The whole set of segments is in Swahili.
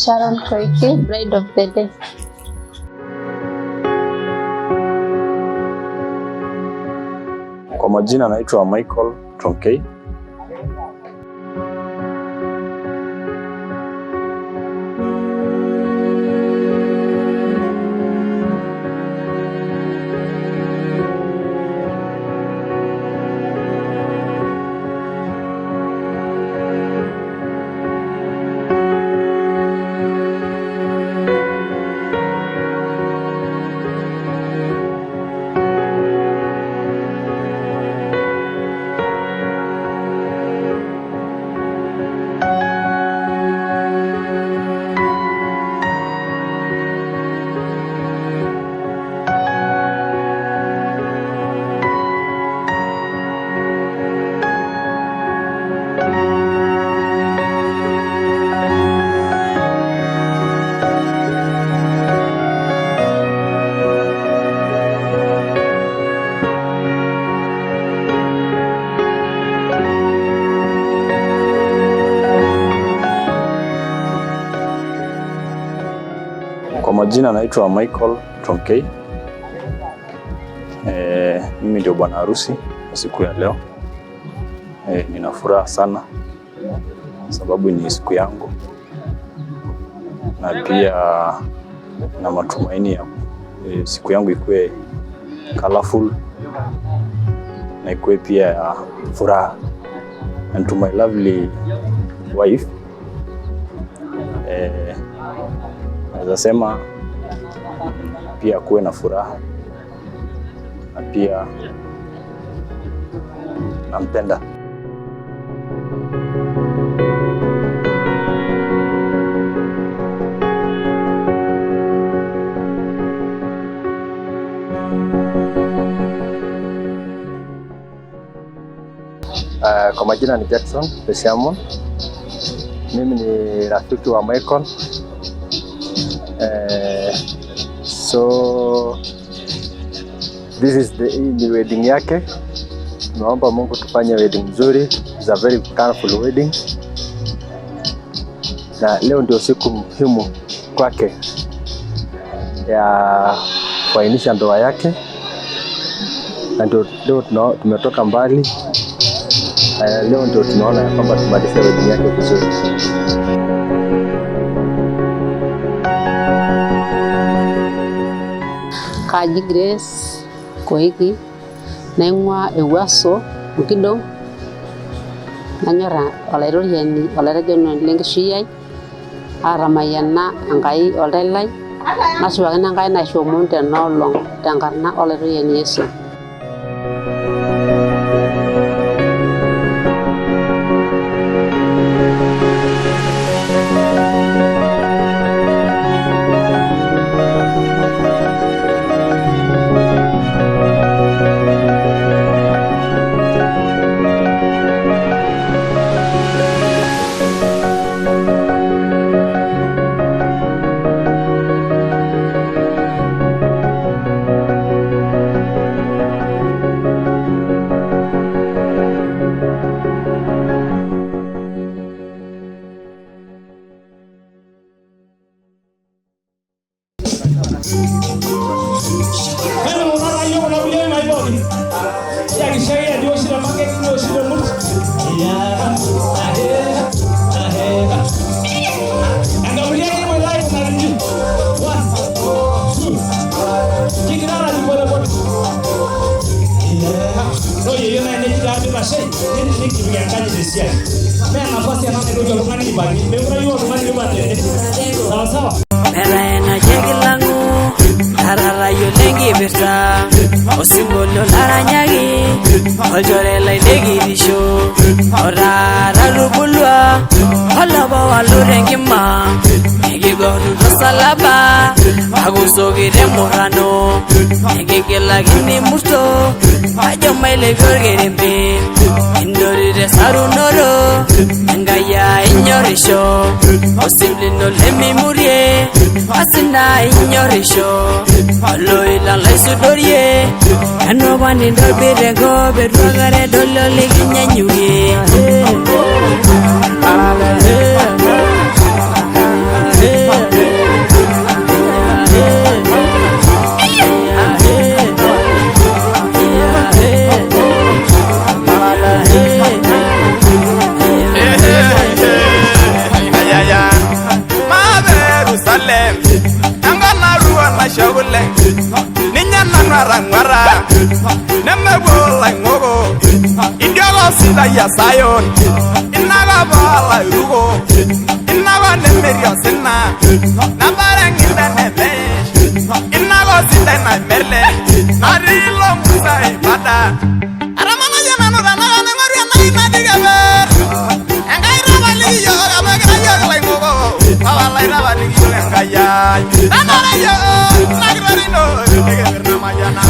Sharon Koiki, bride of the day. Kwa majina naitwa Michael Tronkei. Kwa majina naitwa Michael Tronkei. Mimi ndio bwana harusi siku ya leo. Nina furaha sana sababu ni siku yangu na pia na matumaini ya siku yangu ikuwe colorful na ikuwe pia ya furaha. And to my lovely wife, naweza sema pia kuwe na furaha na pia nampenda. Kwa majina ni Jackson Lesiamon. Mimi ni rafiki wa Michael. So this is the hii ni wedding yake. Tunaomba Mungu tufanye wedding nzuri. It's a very colorful wedding. Na leo ndio siku muhimu kwake ya kuainisha ndoa yake, na ndio leo tumetoka mbali. Leo ndio tunaona ya kwamba tumalize wedding yake vizuri. Kaji Grace Koiki naing'ua Ewuaso Okidong nanyor olaitoriani olaitejoni lenkishui ai aatamayiana Enkai oltau lai nashipakino Enkai naisho omon tena olong tenkarna olaitoriani Yesu. Osinkolio laranyaki olchore lai lekitisho otaata tubulua olapa walo tenkima nikigorru tosalaba akusoki temurrano nikigilakini murto ajo mailepie orkerembe indori tesarunoto Enkai ai inyorisho osim lino lemimurie asina inyorisho oloilang laisudorie enopa nintobir enkop eitu aikata edoli olikinyanyukie. Ya sayon inaga bala rugo inaga nemerio sena nabarangilda nebe inaga sinda na merle narilo musa ibada aramana jana no dana na ngori na inadiga ber engai rabali yo amagira yo laingogo awala rabali yo engaya dana yo nagrarino diga mayana.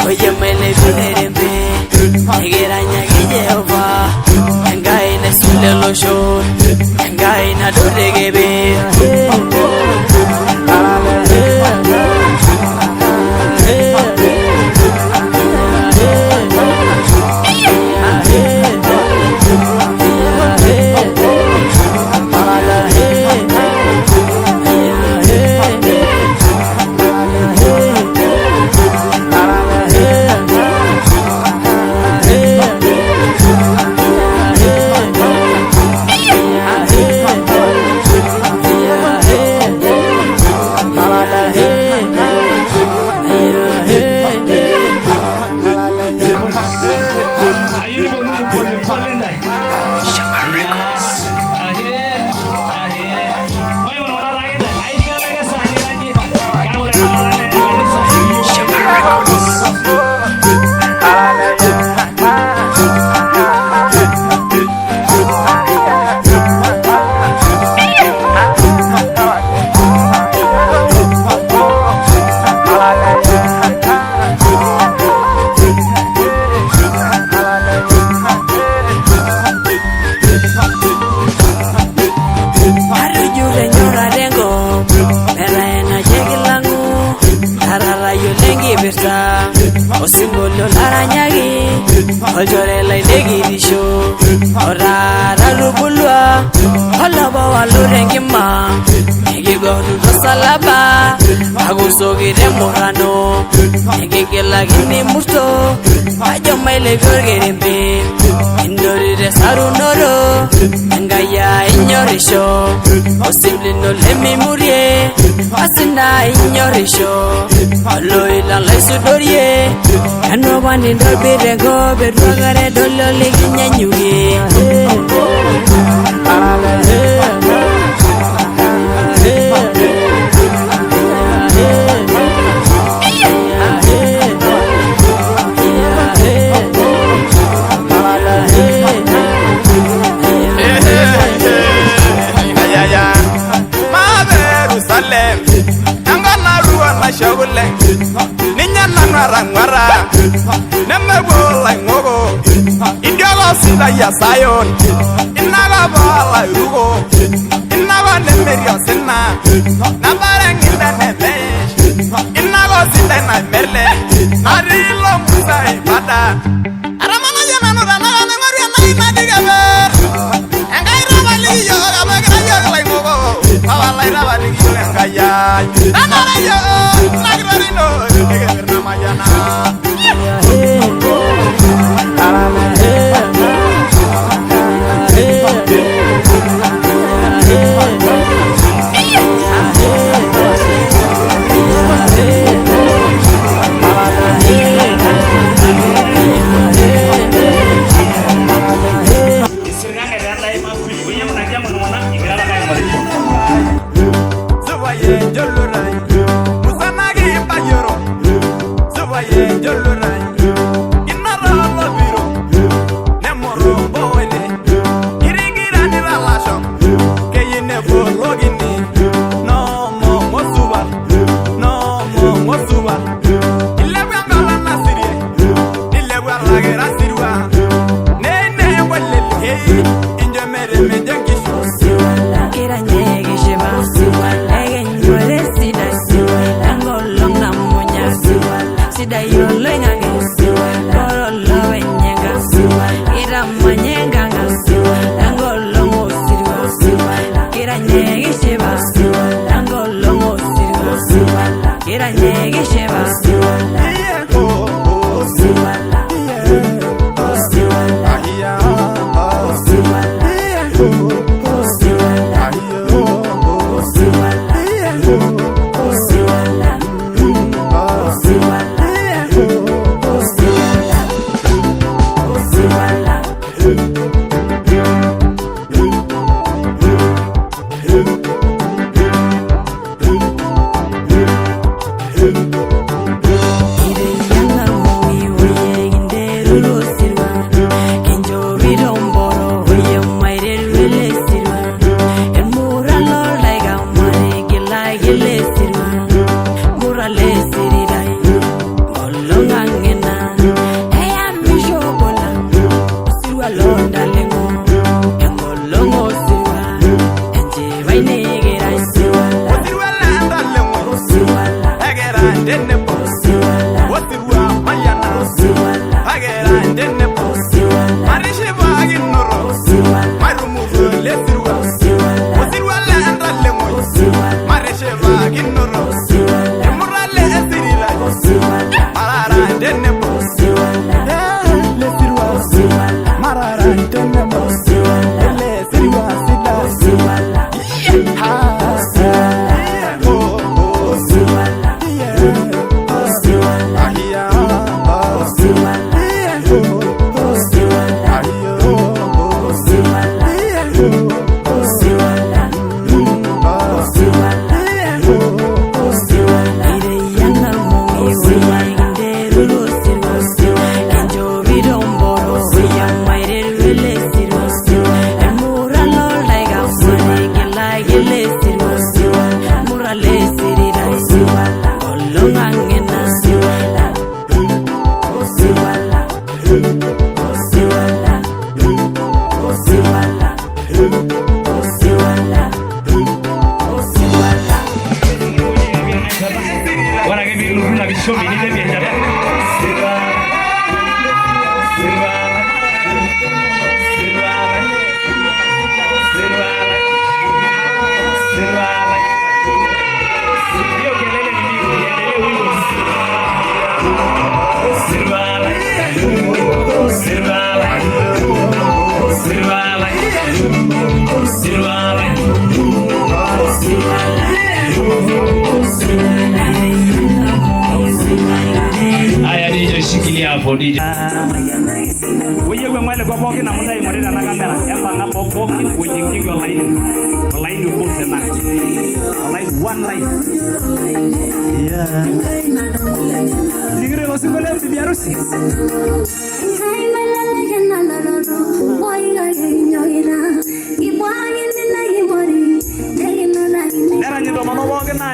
Oye mailepie nikiranyaki Jehova Enkai naisul ele osho Enkai nadou tekeper. Osinkolio laranyaki olchore lai lekitisho otaata tubulua olapa walo tenkima nikigorru tosalaba akusoki temurrano nikigilakini murto ajo mailepie orkerembe intorite sarunoto Enkai ai inyorisho osim lino lemimurie asina inyorisho oloilang laisudorie enopa nintobir enkop eitu aikata edoli olikinyanyukie. Ya sayon inaga bala rugo inaga nemerio sena nabarangilda nebe inaga sinda na merle narilo musa ibada aramana jana no dana ngori na inadiga ber engai rabali yo amagira yo laingogo awala rabali yo engai dana yo nagrarino diga mayana. Yeah. Aya DJ shikilia hapo DJ. Wewe mwele kwa poki na mundai morena na kamera. Hapa ngapo poki kujingi kwa line. Line uko sema. Line one line. Yeah. Nigre wasikole bibi harusi. Nera nyindo mano woge na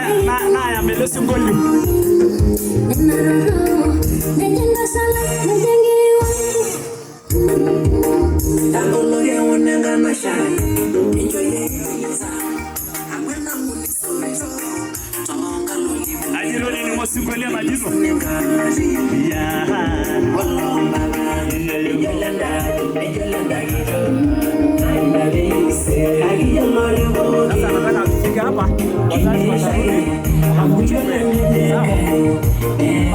ya mele singolio. Ajiro ni mosingolio na jizo. Yeah. Sasa nataka tufike hapa wazazi watarudi hakuchukue sawa.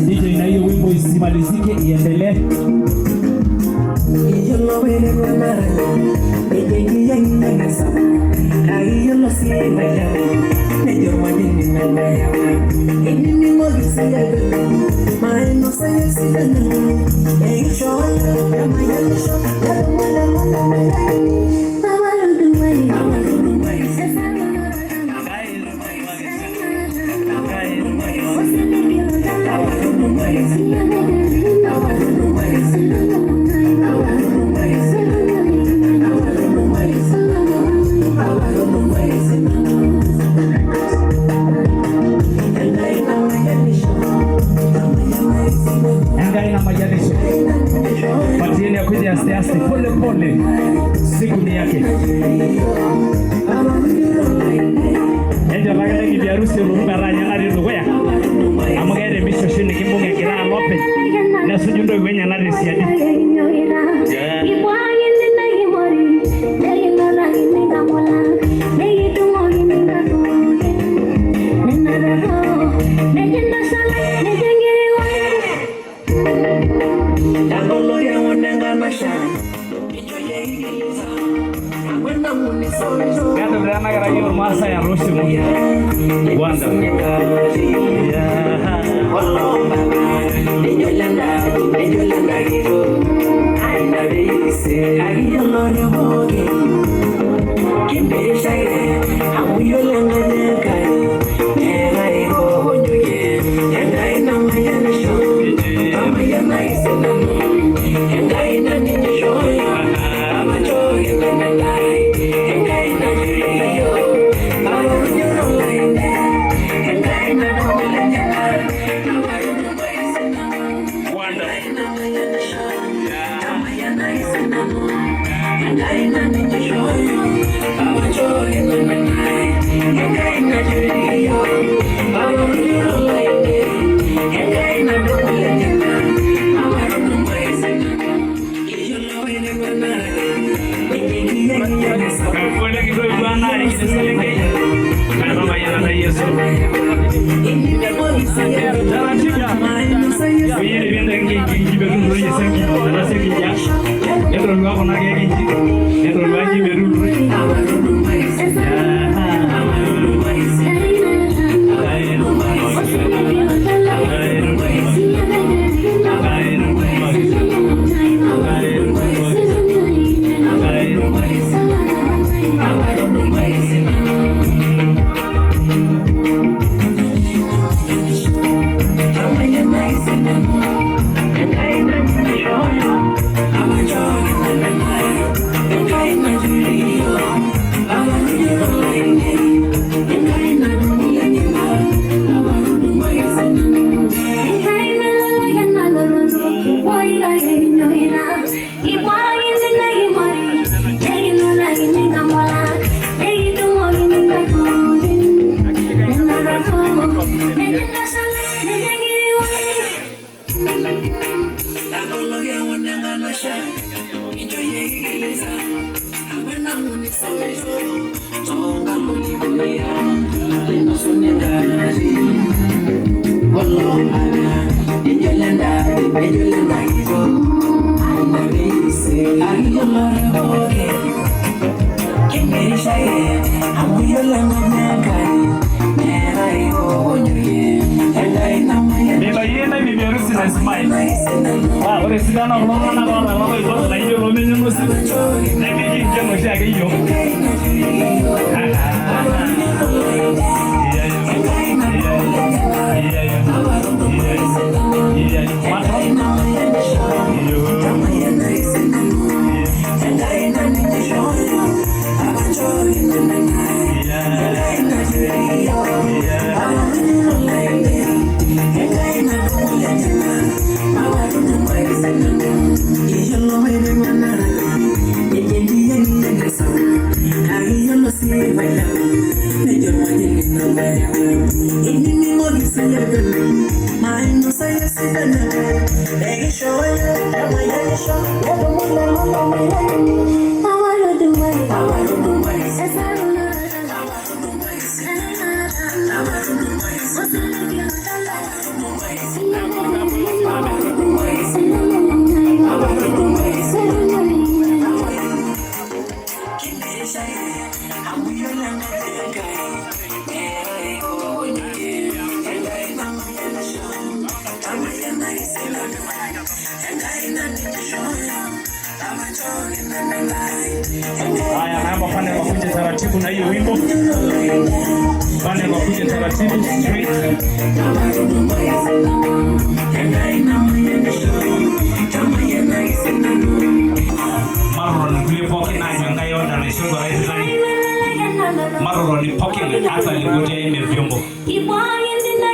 DJ na hiyo wimbo isimalizike, iendelee. Pole pole, siku ni yake. Enjo lakini bibi harusi olorukara natii dukuya amu keeta empisha oshi nikimbung egira alo openy nesuju intoiwuo enyenak tesiadi. Haya, naomba pande wakuje taratibu na hiyo wimbo. Pande wakuje taratibu straight. Maroro ni poke na nyangai onda na ishogo rais nani. Maroro ni poke hata lingoja ime vyombo.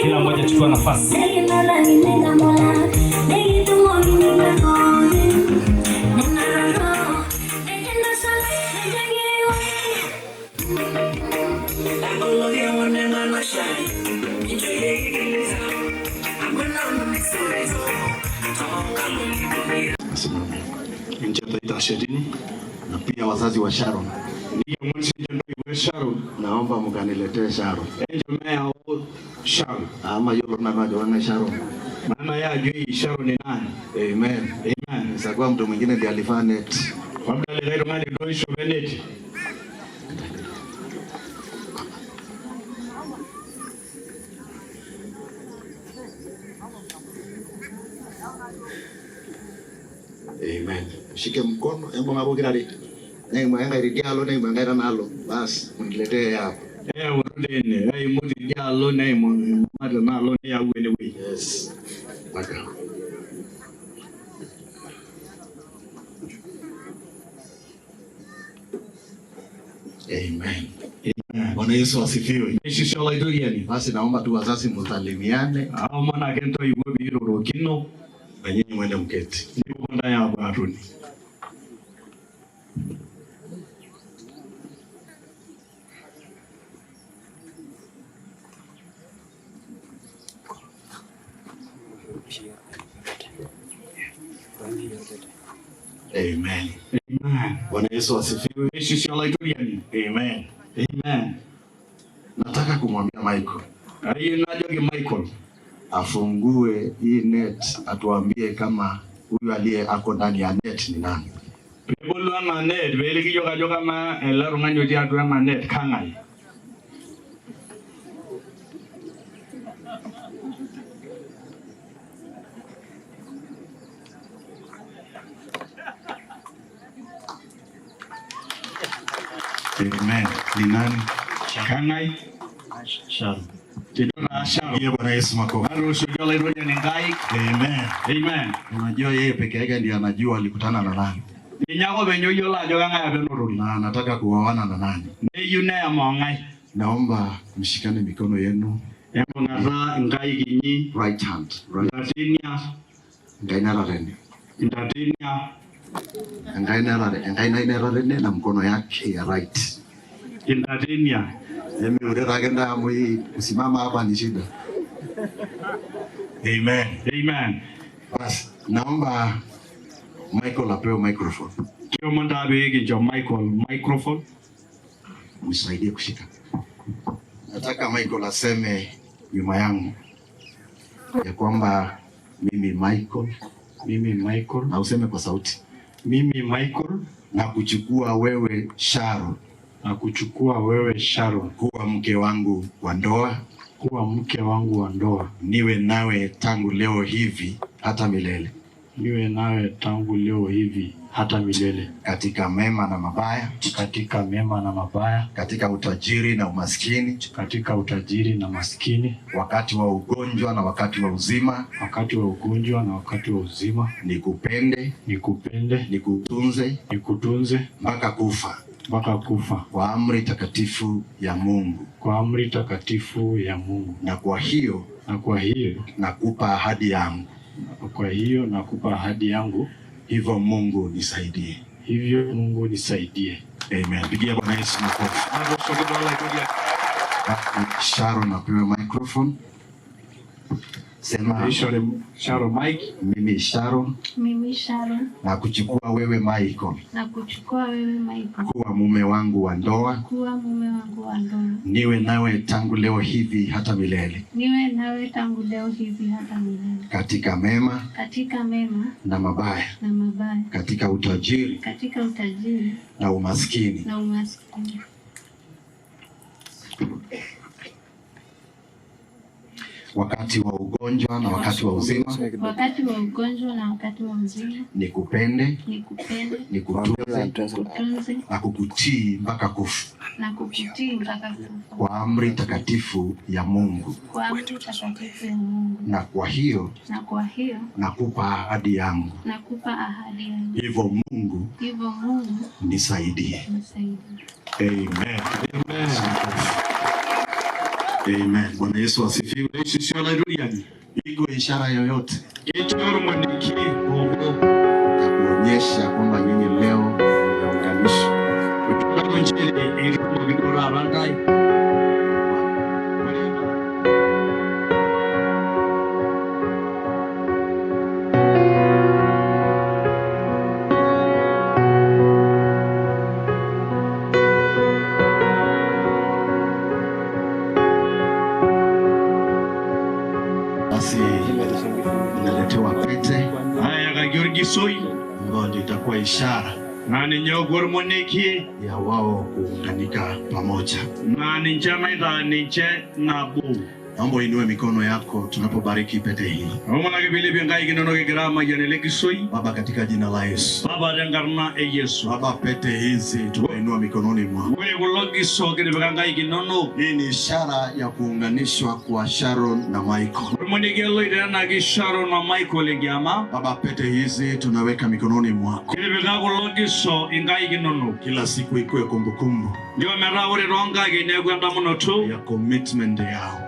Kila mmoja chukua nafasi. Na pia wazazi wa Sharon, naomba mkaniletee Sharon. Ama yolo na Sharon. Maana yeye ajui Sharon ni nani. Amen. Amen. Sasa mtu mwingine ndiye alifanya net. Kwa mtu aliyeleta ndio issue net. Amen. Shike mkono, embo ngabokirari. Nengi mwenga iridialo, nengi mwenga iranalo. Bas, mniletee hapo. Urudeni. Muti dialo nei mata nalo ni anyway. Yes. Baka. Amen. Amen. Bwana Yesu asifiwe. Yesu. Basi naomba tu wazazi msalimiane. Au maana kento igwe birorokino. Na nyinyi mwende mketi. Ndipo ndaya hapo. Amen. Amen. Bwana Yesu asifiwe. Yesu. Amen. Amen. Nataka kumwambia Michael. Ayi Michael afungue hii net atuambie kama huyu aliye ako ndani ya net ni nani. Pebolu ama net beliki joka joka ma ela tung'ani otii atua ena net kang'ae. Amen. Ni nani? Kang'ae? Sharon. Sharon. Bwana Yesu makofi. Amen. Amen. Unajua yeye peke yake ndiye anajua alikutana na nani. Na anataka kuoana na nani. Naomba mshikane mikono yenu. Right hand. Right. Engai na mkono yake ya right. Mimi urera mwi kusimama hapa ni shida. Amen. Amen. Bas, naomba Michael apewe microphone. Kiomanda begi jo Michael microphone. Msaidie kushika. Nataka Michael aseme nyuma yangu ya kwamba mimi Michael, na useme kwa sauti. Mimi Michael na kuchukua wewe Sharon. Na kuchukua wewe Sharon kuwa mke wangu wa ndoa, kuwa mke wangu wa ndoa. Niwe nawe tangu leo hivi hata milele. Niwe nawe tangu leo hivi hata milele. Katika mema na mabaya, katika mema na mabaya, katika utajiri na umaskini, katika utajiri na maskini, wakati wa ugonjwa na wakati wa uzima, wakati wa ugonjwa na wakati wa uzima, nikupende, nikupende, nikutunze, nikutunze mpaka kufa, mpaka kufa, kwa amri takatifu ya Mungu, kwa amri takatifu ya Mungu. Na kwa hiyo, na kwa hiyo nakupa ahadi yangu, kwa hiyo nakupa ahadi yangu. Hivyo Mungu nisaidie. Hivyo Mungu nisaidie. Amen. Pigia Bwana Yesu makofi. Sharon apewe microphone. Sema Sharon Mike. Mimi Sharon Mimi Sharon na kuchukua wewe Michael na kuchukua wewe Michael kuwa mume wangu wa ndoa, kuwa mume wangu wa ndoa, niwe nawe tangu leo hivi hata milele, niwe nawe tangu leo hivi hata milele, katika mema katika mema na mabaya, na mabaya, katika utajiri katika utajiri na umaskini. na umaskini, Wakati wa ugonjwa na wakati wa uzima, wakati wa ugonjwa na wakati wa uzima, nikupende, nikupende, nikutunze nikutunze na kukutii mpaka kufa, na kukutii mpaka kufa, kwa amri takatifu ya Mungu. kwa amri takatifu ya Mungu. Na kwa hiyo Na kwa hiyo nakupa ahadi yangu, nakupa ahadi yangu, hivyo Mungu hivyo Mungu nisaidie. nisaidie. Amen. Amen. Amen. Bwana Yesu asifiwe. Iko ishara yoyote ya kuonyesha kwamba nyinyi leo mmeunganishwa? Basi naletewa pete Ayakaki orgisoi ambayo ndio itakuwa ishara naa ninye oku ormonekie ya wao kuunganika pamoja. naa ninche naitaa ninche nabo. Naomba uinue mikono yako tunapobariki pete hii. Aomonaki piilepie nkaik inonok egira amayian ele kisoi. Baba, katika jina la Yesu. Baba, tenkarna e Yesu. Baba, pete hizi tunainua mikononi mwako. Ore kulo kiso kitipika nkaik inonok. Hii ni ishara ya kuunganishwa kwa Sharon na Michael. Ormonekie loitenaki Sharon o Michael enkiama. Baba, pete hizi tunaweka mikononi mwako. Kitipika kulo kiso inkaik inonok. Kila siku ikuwe kumbukumbu Njo metaa ore toonkaik neeku endamunoto ya commitment yao,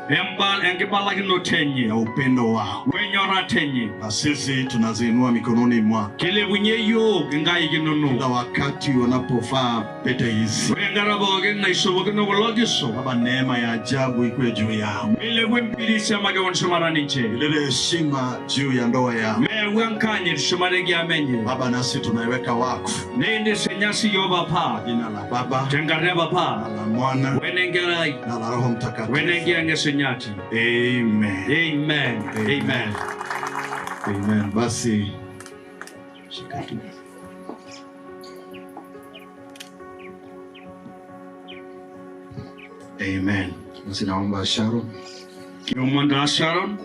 enkibalakinoto enye ya upendo wao, wenyorata enye. na sisi tunaziinua mikononi mwako Kilepunye yiok inkaik inonok. kila wakati wanapovaa pete hizi. Ore enkata pookin naishopokino kulo kiso, Baba, neema ya ajabu ikuwe juu yao, milepu empiris emakewon shumata ninche. ilete heshima juu ya ndoa yao. Meyau enkanyit shumata enkiama enye. Baba, nasi tunaiweka wakfu Niindis enyasi yiok Papa, jina la Baba tenkarna e na Papa, la Mwana wenenkerai, na la Roho Mtakatifu. wenenkiyang' esunyati. Amen. Amen. Amen. Amen. Basi shika tu. Amen. Basi naomba Sharon, Kiomon taa Sharon,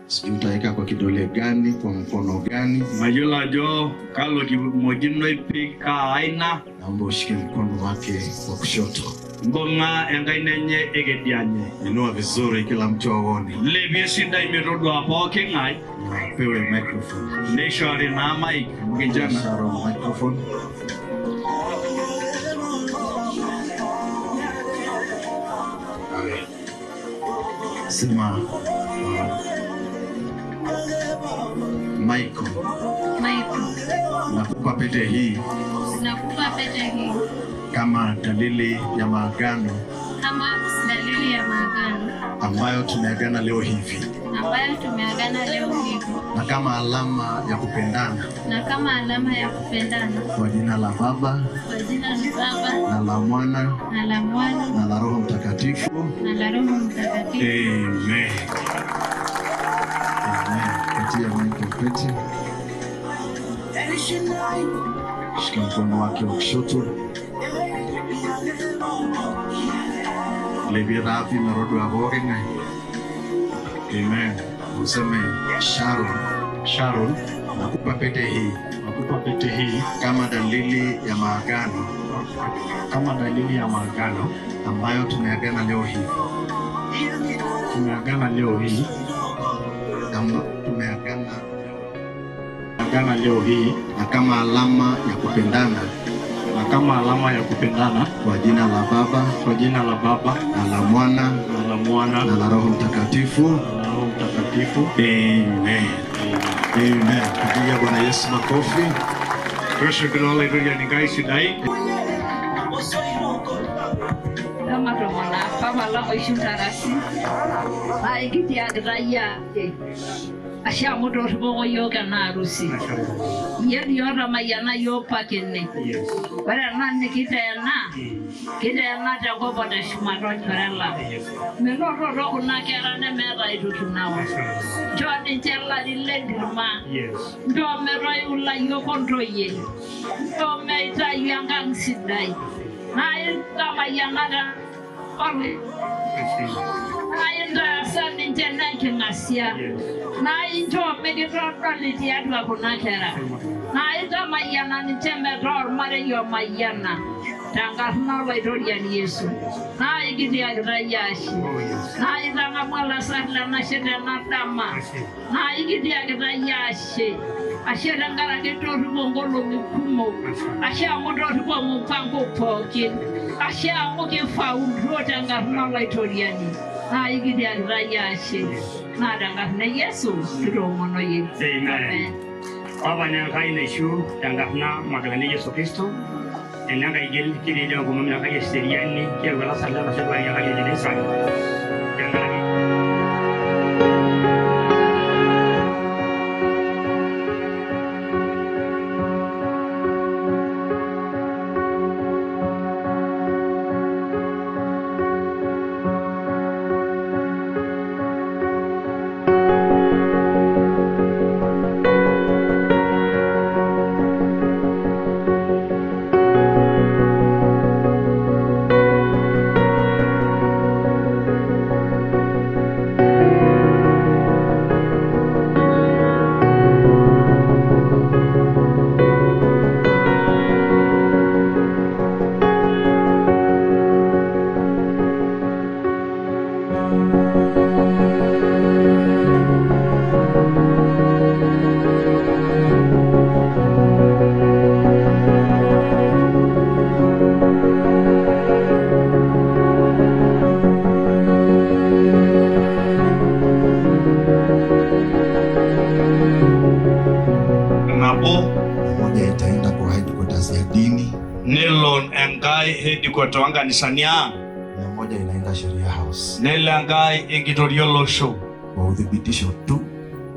sijui utaweka kwa kidole gani, kwa mkono gani. mayiolo ajo kalo kimojino ipik kaa aina. Naomba ushike mkono wake wa kushoto, Mbung'a enkaina enye ekedianye. inua vizuri, kila mtu aone, Lepie sidai metodua pooki ng'ae, na apewe microphone. neishori naa mic amu kincho ena. Sharon microphone. Amen. Sema Michael, Michael, nakupa pete hii nakupa pete hii kama dalili ya maagano kama dalili ya maagano ambayo tumeagana leo hivi, ambayo tumeagana leo hivi, na kama alama ya kupendana, na kama alama ya kupendana, kwa jina la Baba kwa jina la Baba na la Mwana na la Mwana na la Roho Mtakatifu. na la Roho Mtakatifu. Amen. Amen. Patia Michael pete. Shika mkono wake wa kushoto. Lepie taa pii metodua pooki ng'ae. Amen. Useme Sharon, Sharon, nakupa pete hii nakupa pete hii kama dalili ya maagano kama dalili ya maagano ambayo tumeagana leo hii, tumeagana leo hii, tumeagana agana leo hii, na kama alama ya kupendana, na kama alama ya kupendana, kwa jina la Baba kwa jina la Baba na la Mwana na la Mwana na la Roho Mtakatifu. na Roho Mtakatifu. Amen. Amen. Pigia Bwana Yesu makofi. Tooshoki taa Olaitoriani Enkai sidai. Shomo ishu ntarasi naa ikitiakita iyie ashe. Ashe amu itorripoko yiok ena harusi. Iyie dii otamayiana yiok pakene. Ore ena nikiteena, kiteena tenkop o teshumata olchore lang. Menototo kuna kera nemeeta aitoki nao. Nchoo ninche ilarin lentirma. Nchoo metoiu ilayiok ontoyie. Nchoo meitayu enkang' sidai. Naa intamayiana naa intaasa ninche nenking'asia. Naa inchoo mikitodoli tiatua kuna kera. Naa intamayiana ninche metaa ormarei omayiana. Tenkarna Olaitoriani Yesu. Naa ikitiakita iyie ashe. Naa itang'amua olasar lenashe tena dama. Naa ikitiakita iyie ashe. Ashe tenkaraki itorripo nkolong'i kumok. Ashe amu itorripo mupango pookin. Ashe amu kifauluo tenkarna Olaitoriani. Naa ikitiakita iyie ashe. Naa tenkarna e Yesu kitoomono yie. Amen. Papa na Enkai naishu tenkarna Magdalene Yesu Kristo. Enenkai gil kirijo enkomom Enkai eseriani kiyau olasar lenashe duake Enkai ejo Israel. Tenkaraki Nabo Moja itaenda kwa headquarters ya dini nelo enkai headquarter oonkanisani ang na moja inaenda Sheria House nelo enkai enkitoria olosho kwa uthibitisho tu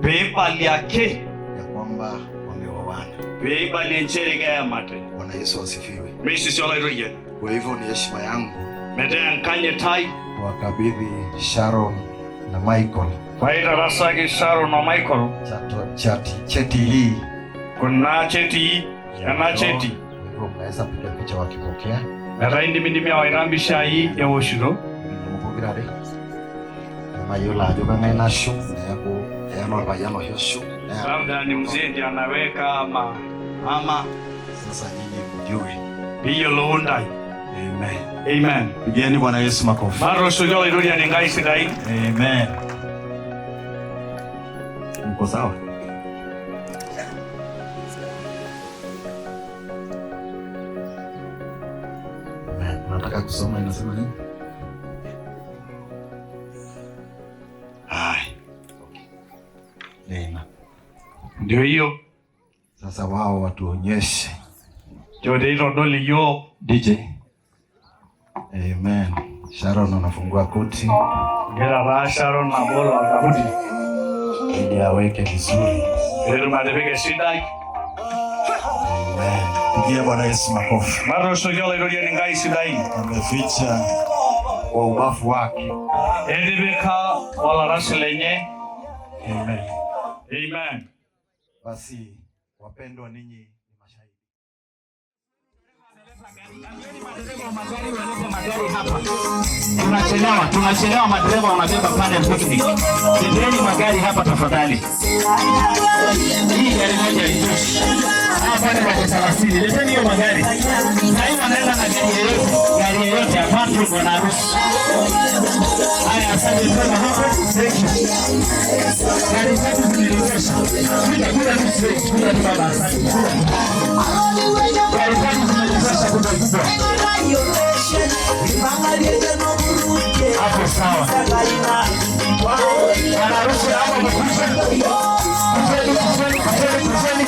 peibali ake ya kwamba wameoana. Peibali nchere keyamate. Bwana Yesu asifiwe. Meisisi Olaitoriani. Kwa hivyo ni heshima yangu Metaa enkanyit ai kuwakabidhi Sharon na Michael paitarasaki Sharon o Michael cheti hii kuna chetii ena cheti. Kwa hivyo mnaweza piga picha wakipokea. Metaa indimidimi awaita mpishai ewoshito. Pokirare mayiolo ajo kang'ae nashum neeku eya orpayian oshi oshum. Labda ni mzee ndiye anaweka ama Sasa nyinyi mjue. Piyiolou ntae. Amen. Amen. Pigieni Bwana Yesu makofi. Matooshoki Olaitoriani Enkai sidai. Amen. Mko sawa? Amen. Unataka kusoma inasema nini? Hai. Neema. Ndio hiyo. Sasa wao watuonyeshe. Ndio itodol iyiok. DJ. Amen. Sharon anafungua koti Egira taa Sharon abol orkaputi ili aweke vizuri. peetum atipika esidai. Amen. Pigia Bwana Yesu makofi. Matooshoki Olaitoriani Enkai sidai. Ameficha kwa ubavu wake. Etipika olarasi lenye. Amen. Amen. Basi wapendwa, ninyi ni mashahidi. Tunachelewa, tunachelewa, madereva wanabeba pale picnic. Leteni magari hapa tafadhali. Hii gari moja haitoshi. Hapa pale kwa 30. Leteni hiyo magari. Sasa hivi wanaenda na gari yoyote, gari yoyote apart from bwana harusi. Haya, asante sana hapo. Thank you. Gari zetu zimetosha. Kuja, kuja tu straight. Kuja tu baba, asante. Kuja. Gari zetu zimetosha kubwa kubwa. Hapo sawa. Bwana harusi hapa mkuje. Kujeni, kujeni, kujeni, kujeni.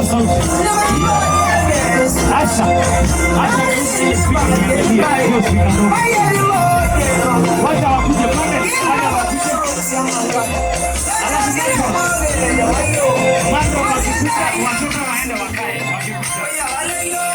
Sauti. Asha. Asha ile speaker niangalie. Hiyo speaker ndogo. Wacha wakuje pale. Wacha wakuje. Alafu watu wakikuja, watoto waende wakae wakikuja.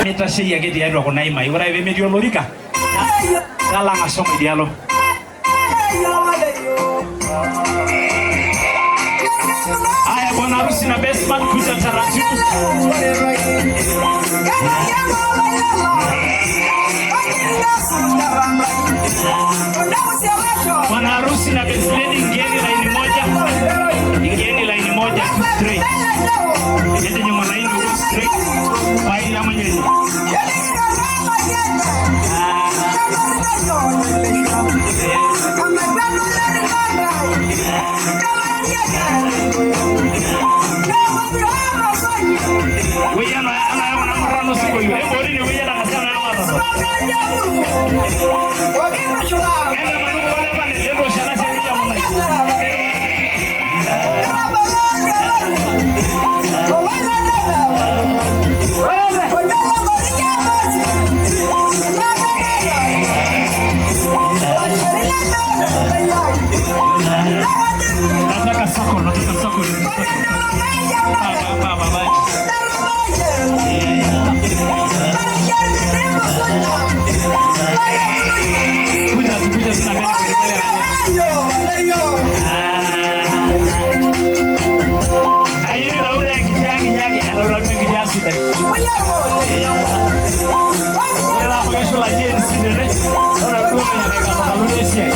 Mitasheyie tiatua kuna imai ore pee metii olorika talang'a shomo idialo. Haya, bwana harusi na best man kuja taratibu. Bwana harusi na best lady, ingieni laini moja. Ingieni laini moja tu straight. Yende nyuma laini huko straight. Baina mwenyewe. Nataka sako, nataka sako, nataka sako. Baba, baba. Kuja, kuja tuna Ayo, laura kijani kijani, laura kijani sida. Ela porque eu la gente sida, né? Ora tu me nega, tá no esse aí.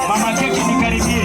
Mama keki nikaribie.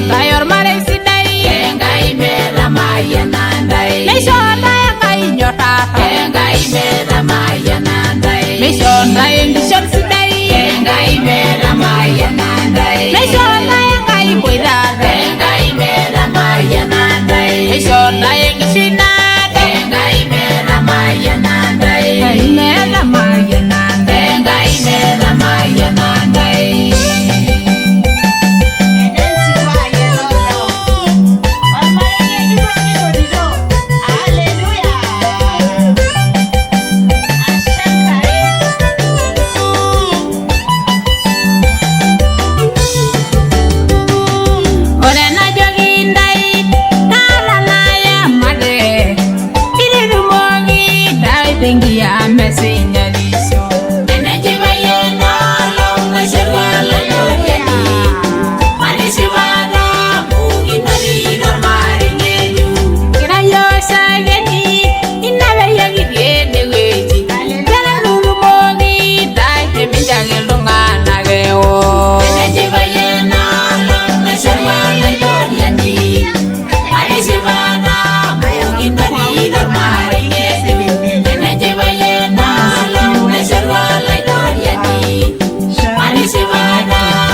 ntae ormarei sidai Enkai metamayiana ntae. Meisho ntae Enkai nyorrata Enkai metamayiana ntae. Meisho ntae enkishon sidai Enkai metamayiana ntae. Meisho ntae Enkai boitata Enkai metamayiana ntae. Meisho ntae enkishui naado Enkai metamayiana ntae. Metamayiana ntae Enkai metamayiana ntae. Ore enajoki ntae naatalaya mate piitumoki ntae tenkiyama esinyatisho. Enechipai enoolong naishorua Olaitoriani, matishipa amu kinotito ormarei ng'ejuk. Kira yiok shakeni ina peyie kitii enewueji, petutumoki ntae teminchaki iltung'anak ewo. Enechipai enoolong naishorua Olaitoriani, matishipa amu kinotito ormarei ng'ejuk. Enechipai enoolong naishorua Olaitoriani, matishipa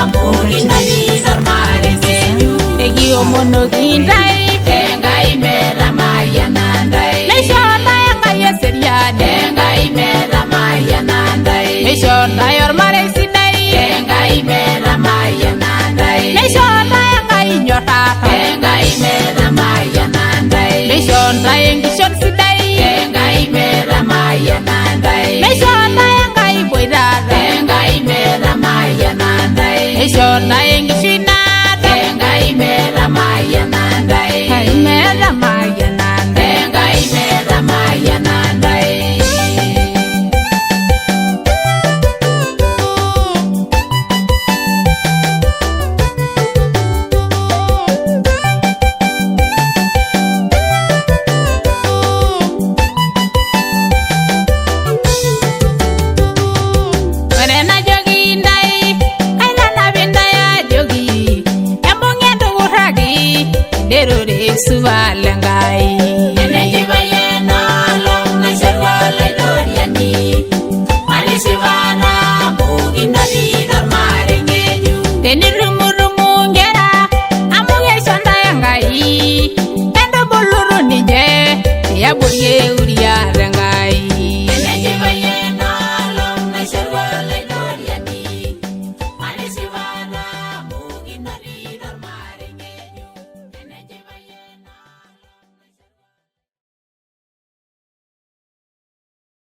amu kinotito ormarei ng'ejuk. Ekiomonoki ntae Enkai metamayiana ntae. Meisho ntae Enkai eseriani Enkai metamayiana ntae. Meisho ntae ormarei sidai Enkai metamayiana ntae. Meisho ntae Enkai nyorrata Enkai metamayiana ntae. Meisho ntae enkishon sidai Enkai metamayiana ntae. Meisho ntae Enkai boitata Enkai metamayiana ntae. Meisho ntae enkishui naado Enkai metamayiana ntae. Metamayiana ntae Enkai metamayiana ntae. Ore enajoki ntae kaitanapi ntae ajoki embung'e ntukurraki nderore supat lenkai.